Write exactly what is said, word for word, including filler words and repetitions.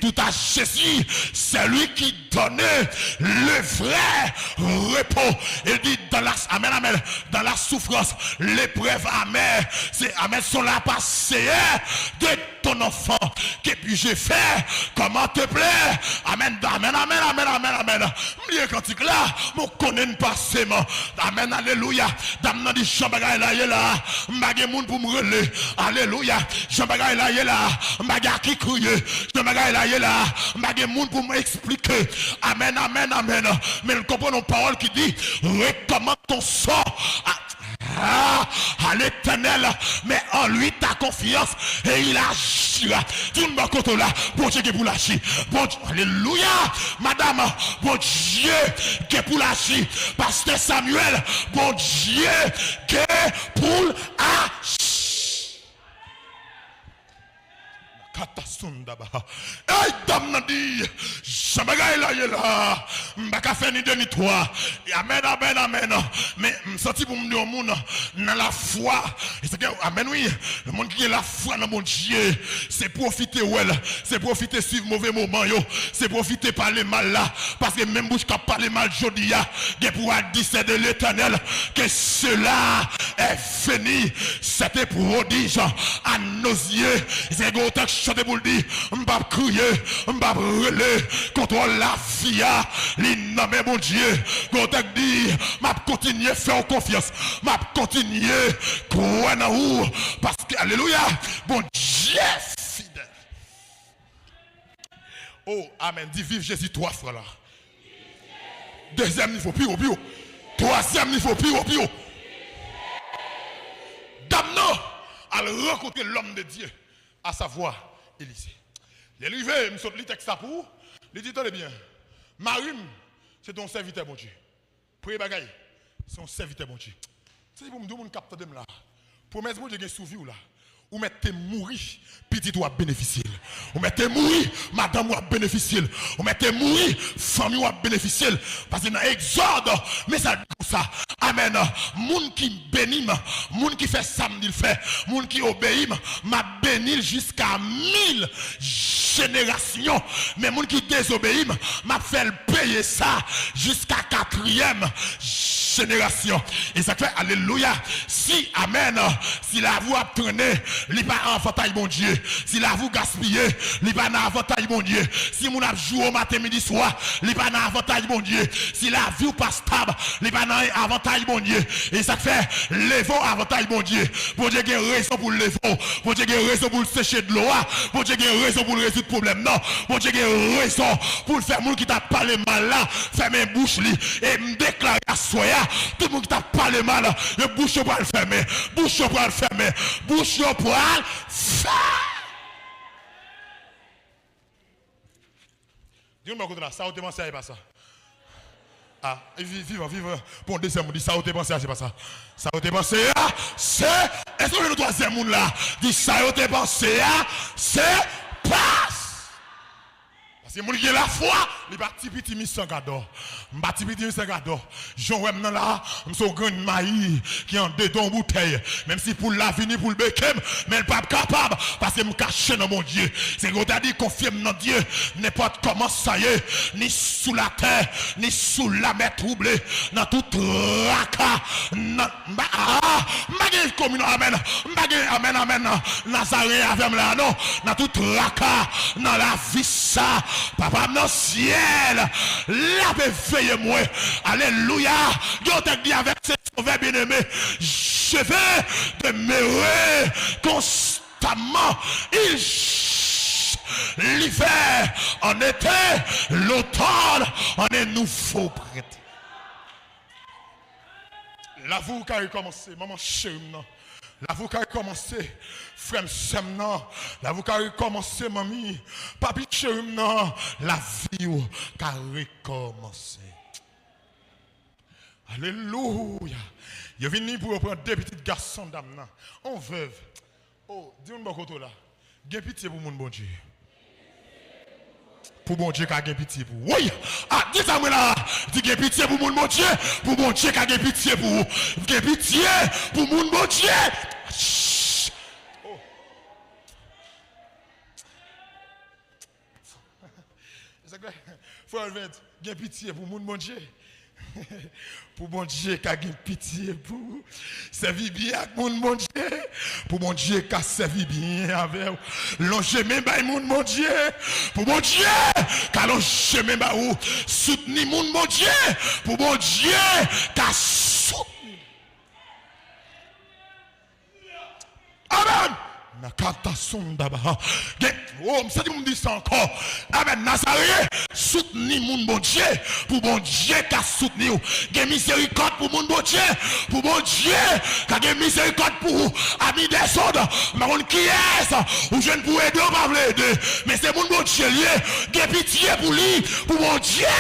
Tout à Jésus, c'est lui qui donne le vrai repos. Il dit, dans la, amen, amen, dans la souffrance, l'épreuve amère, c'est, amen, sont là par Seigneur de ton enfant. Que puis-je faire? Comment te plaire? Amen, amen, amen, amen, amen, amen. M bliye kantik la, m konnen n pase m. Amen, alelouya. Dam nan di, jan bagay la ye la, m pa gen moun pou m rele. Alelouya. Jan bagay la ye la, m pa gen a ki kriye. Jan bagay la ye la, m pa gen moun pou m eksplike. Amen, amen, amen. Men l konprann yon pawòl ki di, recommande ton sort à, à, à l'Éternel, mets en lui ta confiance et il agira. Di yon bò kote w la, Bondye gen pou l aji. Bondye, alelouya. Madam, Bondye gen pou l aji. Pastè Samuel, Bondye gen pou l aji. Katasundaba. Ey, dam nan di, jan bagay la ye la, m pa ka fè ni de ni twa. Amèn, amèn, amèn. Men m santi pou m di yon moun nan lafwa. E se ke, amèn wi, yon moun ki gen lafwa nan Bondye, se pwofite wè l, se pwofite swiv move moman yo, se pwofite pale mal la. Paske menm bouch k ap pale mal jodi a, gen pou al di, c'est de l'Éternel que cela est venu, c'était prodige à nos yeux. Se gen yon tèks chante pou l di, m p ap kriye, m p ap rele, kontwòl lavi a, li nan men Bondye. Gen yon tèks di, m ap kontinye fè w konfyans, m ap kontinye kwè nan ou, paske, alelouya, Bondye fidèl. Oh, amèn. Di, viv Jezi twa fwa la. Dezyèm nivo, pi wo, pi wo. Twazyèm nivo, pi wo, pi wo. Dam nan al rankontre lòm de Dye, asavwa Elize. Lè l rive, m sot li tèks la pou ou, li di, tande byen, mari m, se te yon sèvitè Bondye. Premye bagay, se yon sèvitè Bondye. Se pou m di yon moun k ap tande m la. Pwomès Bondye gen sou vi w la. Ou mèt te mouri, pitit ou ap benefisye l. Ou mèt te mouri, madanm ou ap benefisye l. Ou mèt te mouri, fanmi w ap benefisye l. Paske nan Egzòd, mesaj di konsa, amèn, moun ki beni m, moun ki fè sa m di l fè, moun ki obeyi m, m ap beni l jiska mil jenerasyon. Men moun ki dezobeyi m, m ap fè l peye sa jiska katriyèm jenerasyon. E sa k fè, alelouya, si, amèn, si lavi w ap trennen, li pa avantay Bondye. Si lavi w gaspiye, li pa nan avantay Bondye. Si moun ap joure w maten, midi, swa, li pa nan avantay Bondye. Si lavi w pa stab, li pa nan avantay Bondye. E sa k fè, leve w avantay Bondye. Bondye gen rezon pou l leve w. Bondye gen rezon pou l seche dlo a. Bondye gen rezon pou l rezoud pwoblèm nan. Bondye gen rezon pou l fè moun ki t ap pale mal la fèmen bouch li. E m deklare aswè a, tout moun ki t ap pale mal, yo bouch yo pral fèmen. Bouch yo pral fèmen. Bouch yo pral fèmen. Di yon bò kote la, sa ou te panse a, e pa sa. Ah, e vi-, vivan, vivan. Pou yon dezyèm moun, di sa ou te panse a, se pa sa. Sa ou te panse a, se, èske ou jwenn yon twazyèm moun la? Di sa yo te panse a, se pa sa. Paske moun ki gen lafwa, li pa ti piti mi san gadò. M pa ti piti mi san gadò. Jan w wè m nan la, m se yon grenn mayi ki andedan yon boutèy. Menm si poul la vini pou l beke m, men l p ap kapab, paske m kache nan Bondye. Se ke w ta di, konfye m nan Dye, nenpòt kòman sa ye, ni sou latè, ni sou lamè twouble, nan tout traka, nan, m pa, ah, m pa gen komino, amèn, m pa gen, amèn, amèn, Nazaren avè m la, non, nan tout traka, nan lavi sa, Papa m nan syèl, l ap veye mwen. Alelouya. Gen yon tèks di avè m, se Sovè byeneme, je vais demeurer constamment. Il, l'hiver en été, l'automne en un nouveau printemps. Lavi w ka rekòmanse, manman cheri m nan. Lavi w ka rekòmanse, frè m, sè m nan. Lavi w ka rekòmanse, manmi, papi cheri m nan. Lavi w ka rekòmanse. Alelouya. Yo vini pou yo pran de pitit gason dam nan. On vèv. Oh, di moun bò kote w la. Gen pitye pou moun Bondye. Pou Bondye ka gen pitye pou ou. Woy! Ah, di sa mwen la. Di gen pitye pou moun Bondye. Pou Bondye ka gen pitye pou ou. Gen pitye pou moun Bondye. Shh. Oh. Sa k fè? Frè Olvent, gen pitye pou moun Bondye. Pou Bondye ka gen pitye pou ou. Sèvi byen ak moun Bondye. Pou Bondye ka sèvi byen avè w. Lonje men bay moun Bondye. Pou Bondye ka lonje men ba ou. Soutni moun Bondye. Pou Bondye ka soutni. Amèn. Nakata sonda baha. Gen, oh, m santi pou m di sa ankò. Amèn. Nazaryen, soutni moun Bondye. Pou Bondye ka soutni w. Gen mizerikòd pou moun Bondye. Pou Bondye ka gen mizerikòd pou ou. Ami dèzòd, m pa konn kiyès ou jwenn pou ede, ou pa vle ede. Men se moun Bondye l ye. Gen pitye pou li. Pou Bondye